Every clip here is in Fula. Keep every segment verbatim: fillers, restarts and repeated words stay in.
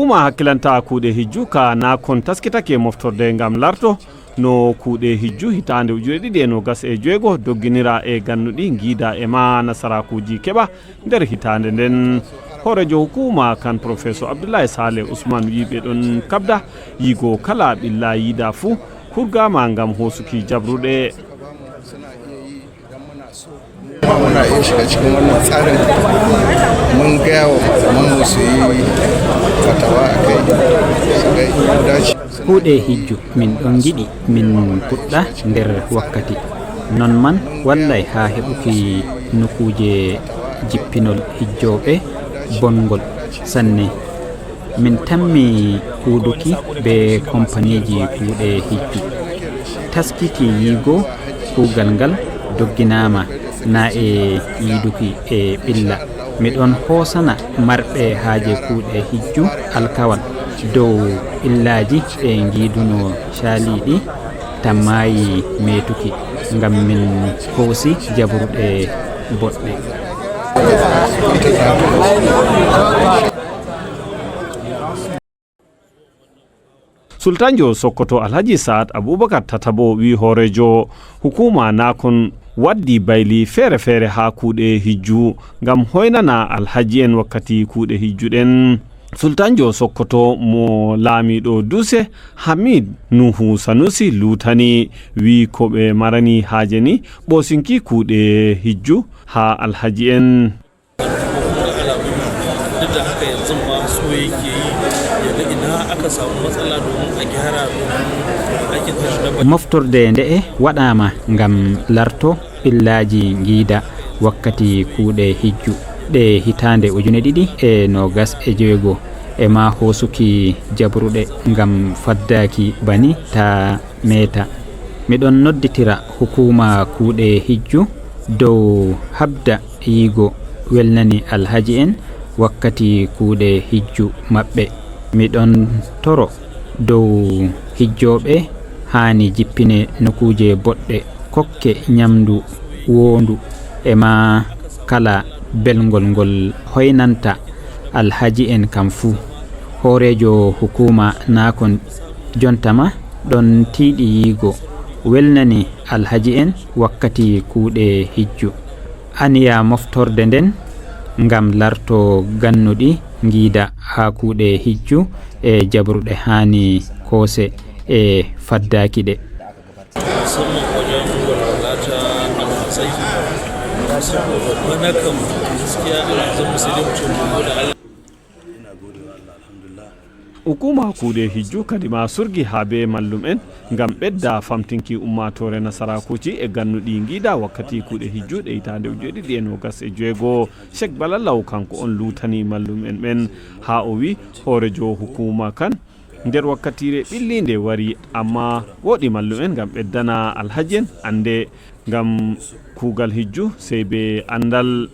Ma hakkilanta kuuɗe hijju ka nakon taskitake moftorde ngam larto no kuuɗe hijju hitaande ujune ɗiɗi e noogas e joweego dogginira e gannuɗi ngiida e ma nasaraakuuji keɓa nder hitaande nden. Hooreejo hukuma kan Professor Abdullahi Saleh Usman wi'i ɓe ɗon kabda yigo kala ɓilla yiida fuu hurgama ngam hoosuki jabruɗe. Muna iya shiga cikin wannan tsarin, mun gaya wa malamanmu su yi fatawa a kai, su ga in dace. Kuuɗe hijju min ɗon ngiɗi min puɗɗa nder wakkati. Non man wallay haa heɓuki nokuuje jippinol hijjooɓe bongol sanne. Min tammi huuduki bee kompaniiji kuuɗe hijju. Taskiti yiigo kuugal ngal dogginaama na e yiiduki e ɓilla. Miɗon hoosana marɓe haaje kuuɗe hijju alkawal dow ɓillaaji ɓe ngiiduno caaliiɗi tammaayi meetuki ngam min hoosi jaɓruɗe boɗɗe. Sultanjo Sokoto Alhaji Sa'ad Abubakar Tatabo wi hooreejo hukuma nakon waddi bayli feere-feere haa kuuɗe hijju ngam hoynana alhaji en wakkati kuuɗe hijju ɗen. Sultanjo Sokoto mo laamiɗo Duse Hamid Nuhu Sanusi luutani wi ko ɓe marani haaje ni ɓoosinki kuuɗe hijju haa alhaji en. Duk da haka yanzu ma so yake yi ya ga ina aka samu matsala domin a gyara domin aikin hajji na Moftorde nde'e waɗaama ngam larto ɓillaaji ngiida wakkati kuuɗe hijju ɗe hitaande ujune ɗiɗi e noogas e joweego e ma hoosuki jabruɗe ngam faddaaki bani ta meeta. Miɗon nodditira hukuuma kuuɗe hijju dow habda yiigo welnani alhaji en wakkati kuuɗe hijju maɓɓe. Miɗon toro dow hijjooɓe haani jippine nokuuje boɗɗe, kokke ñamndu woondu e ma kala belngol ngol hoynanta alhaji en kam fuu. Hooreejo hukuuma naakon jonta ma ɗon tiiɗi yiigo welnani alhaji en wakkati kuuɗe hijju. Aniya moftorde nden ngam larto gannuɗi ngiida haa kuuɗe hijju e jabruɗe haani koose e faddaaki ɗe. Musamman wajen walwala ta alhazai. Saboda bana kam gaskiya alhazan mu sai dai mu ce mun gode Allah. Hukuma kuuɗe hijju kadi ma surgi haa bee mallum'en ngam ɓedda famtinki ummaatoore nasaraakuuji e gannuɗi ngiida wakkati kuuɗe hijju ɗe hitaande ujine ɗiɗi e noogas e joweego. Sheikh Balallaw kanko on luutani mallum'en ɓen haa o wi hooreejo hukuma kan nder wakkatiire ɓilliinde wari amma wooɗi mallum'en ngam ɓeddana alhaji en annde ngam kuugal hijju sey bee anndal.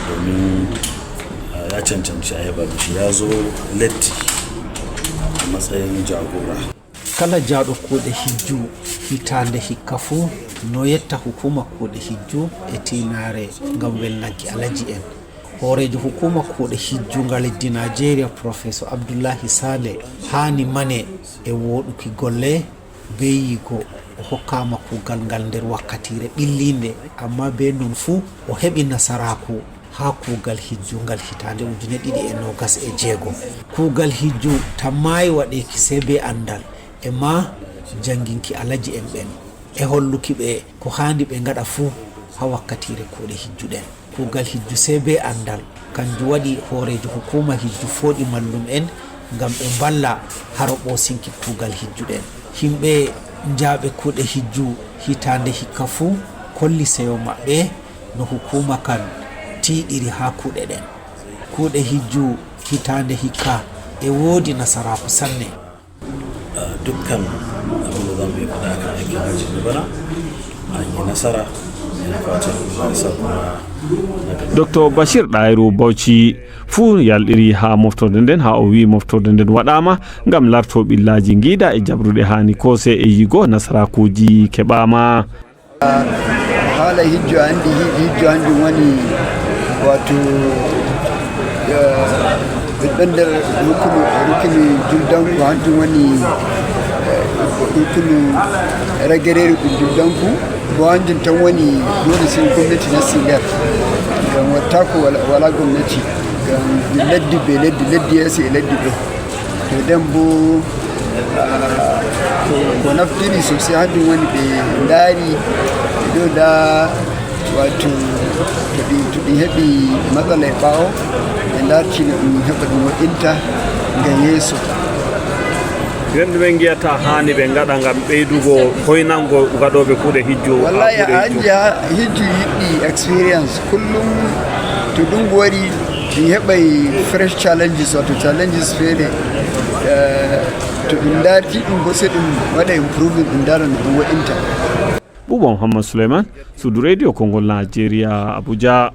Domin ya cancanci a yaba mishi, ya zo latti a matsayin jagora. Kala jaaɗo kuuɗe hijju hitaande hikka fuu no yetta hukuma kuuɗe hijju e tiinaare ngam welnanki alaji en. Hooreejo hukuma kuuɗe hijju nga leddi Naajeeriya Professor Abdullahi Saleh haani mane e wooɗuki golle bee yiigo o hokkaama kuugal ngal nder wakkatiire ɓilliinde, ammaa bee non fuu o heɓi nasaraaku haa kuugal hijju ngal hitaande ujine ɗiɗi e noogas e jeego. Kuugal hijju tammaayi waɗeeki sey bee anndal e maa jannginki alaji en ɓen e holluki ɓe ko haandi ɓe ngaɗa fuu haa wakkatiire kuuɗe hijju ɗen. Kuugal hijju sey bee anndal. Kanjum waɗi hooreejo hukuuma hijju fooɗi mallum'en ngam ɓe mballa haro ɓoosinki kuugal hijju ɗen. Yimɓe njaaɓe kuuɗe hijju hitaande hikka fuu kolli seyo maɓɓe no hukuuma kan tiiɗiri haa kuuɗe ɗen. Kuuɗe hijju hitaande hikka e woodi nasaraaku sanne. Dukkan abin da za mu iya faɗa kan aikin hajji na bana an yi nasara, ina fatan Allah ya sa kuma na gaba. Doctor Bashir Ɗahiru Bauchi fuu yalɗiri haa moftorde nden haa o wi'i moftorde nden waɗaama ngam larto ɓillaaji ngiida e jaɓruɗe haani koose e yigo nasaraakuuji keɓaama. Haala hijjo anndi hijjo anndi woni wato Ɗon nder rukunu rukunu juldanku hanjum woni rukunu ragereeru ɗum juldanku. Bo hanjum tan woni dole sey gomnati nasti nder, ngam wattaako wala gomnati, ngam leddi be leddi leddi yeesi e leddi ɗo. To nden bo ko naftiri sosai hanjum woni ɓe ndaari ɓe ɗo nda wato to ɗi heɓi matsala e ɓaawo ɓe ndarti no ɗum heɓa ɗum woɗɗinta nga yeeso. Nden ɗume ngiyata haani ɓe ngaɗa ngam ɓeydugo hoynango gaɗooɓe kuuɗe hijju? Wallahi a anndi hijju yiɗi experience kullum. To ɗum wari ɗum heɓay fresh challenges wato challenges feere. To ɗum ndarti ɗum bo se ɗum waɗa improving ɗum ndara no ɗum woɗɗinta. Buba Muhammad Suleiman, suudu radio Konngol Najeriya, Abuja.